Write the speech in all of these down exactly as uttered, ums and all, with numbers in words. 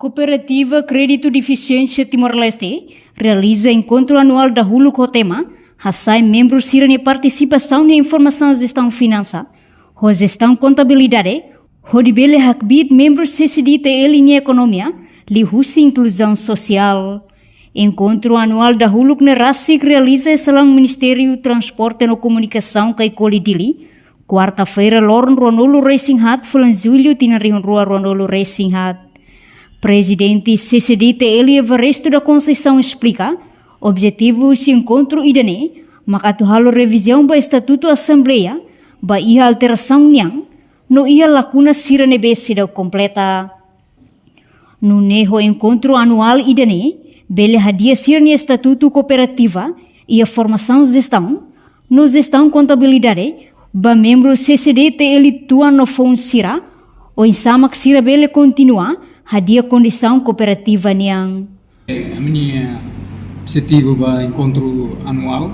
Kooperativa Kréditu Defisiénsia Timor-Leste realiza enkontru anuál dahuluk ho tema: hasa'e membru sira-nia partisipasaun iha informasaun jestaun finansa, ho jestaun kontabilidade, hodi bele hakbiit membru C C D T L nia ekonomia liuhusi inkluzaun sosiál. Enkontru anuál dahuluk ne'e rasik realiza iha salaun Ministériu Transporte no Komunikasaun Kaikoli, Dili, kuarta-feira, loron ruanulu-resin-haat fulan Jullu tinan rihun rua ruanulu-resin-haat. Prezidente C C D T L, Evaristo da Conceição, esplika objetivu husi enkontru ida-ne'e mak atu halo revizaun ba estatutu asembleia, ba iha alterasaun nian no iha lakuna sira ne'ebé seidauk kompleta. Nune'e ho enkontru anuál ida-ne'e bele hadi'a sira-nia estatutu kooperativa iha formasaun jestaun no jestaun kontabilidade ba membru C C D T L tuan no foun sira, oinsá mak sira bele kontinua hadi'a kondisaun kooperativa nian. Eh, ami-nia objetivu ba enkontru anuál,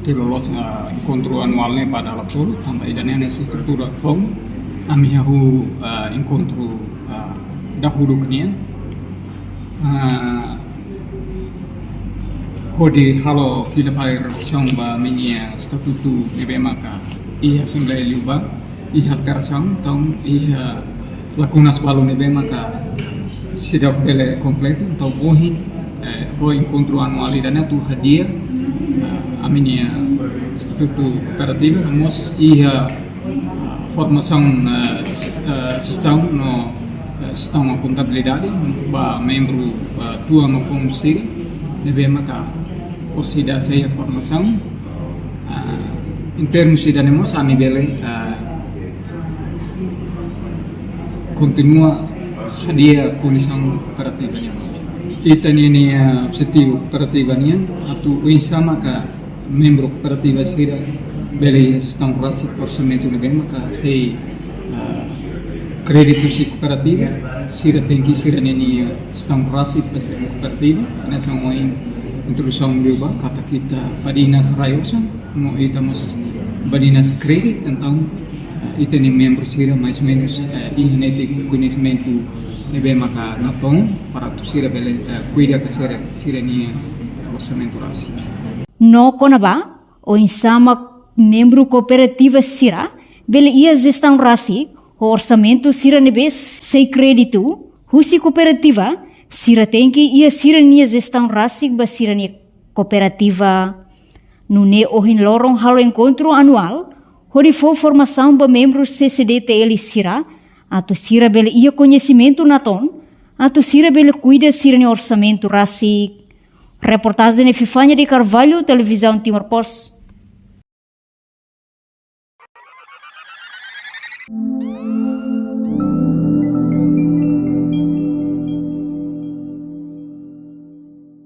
te loloos, ah, enkontru anuál ne'e ba dala tolu, tanba ida-ne'e hanesan estrutura foun, ami hahú, ah, enkontru, ah, dahuluk nian. Ah, hodi halo fila fali revizaun ba ami-nia estatutu ne'ebé maka iha asembleia liubá iha alterasaun, entaun iha lakunas balu ne'ebé maka seidauk bele kompletu, entaun ohin, eh, ho enkontru anuál ida-ne'e atu hadi'a, eh, ami-nia estatutu kooperativa, no mós iha, eh, formasaun, eh, s-, eh, jestaun no, eh, jestaun kontabilidade ba membru, eh, tuan no foun sira ne'ebé maka orsida sei iha formasaun. Ah, em termos ida-ne'e mós ami bele, ah, kontinua hadi'a kondisaun kooperativa nian. Ita-nia, nia objetivu kooperativa nian atu oinsá maka membru kooperativa sira bele iha jestaun rasik orsamentu ne'ebé maka sei, ah, kréditu husi kooperativa, sira tenke sira-nia, nia jestaun rasik ba sira-nia kooperativa, hanesan ohin introdusaun liubá katak ita badinas rai-osan, no ita mós badinas kréditu, entaun, eh, ita-nia membru sira mais ou menus, eh, iha netik koñesimentu ne'ebé maka natoon para atu sira bele, eh, kuida ka sira, sira-nia orsamentu rasik. No kona-ba oinsá mak membru kooperativa sira bele iha jestaun rasik ho orsamentu sira ne'ebé sei kréditu husi kooperativa, sira tenke iha sira-nia jestaun rasik ba sira-nia kooperativa. Nune'e ohin loron halo enkontru anuál hodi fó formasaun ba membru C C D T L sira, atu sira bele iha koñesimentu natoon, atu sira bele kuida sira-nia orsamentu rasik. Reportajen Epifania de Carvalho, Televizaun Timor Post.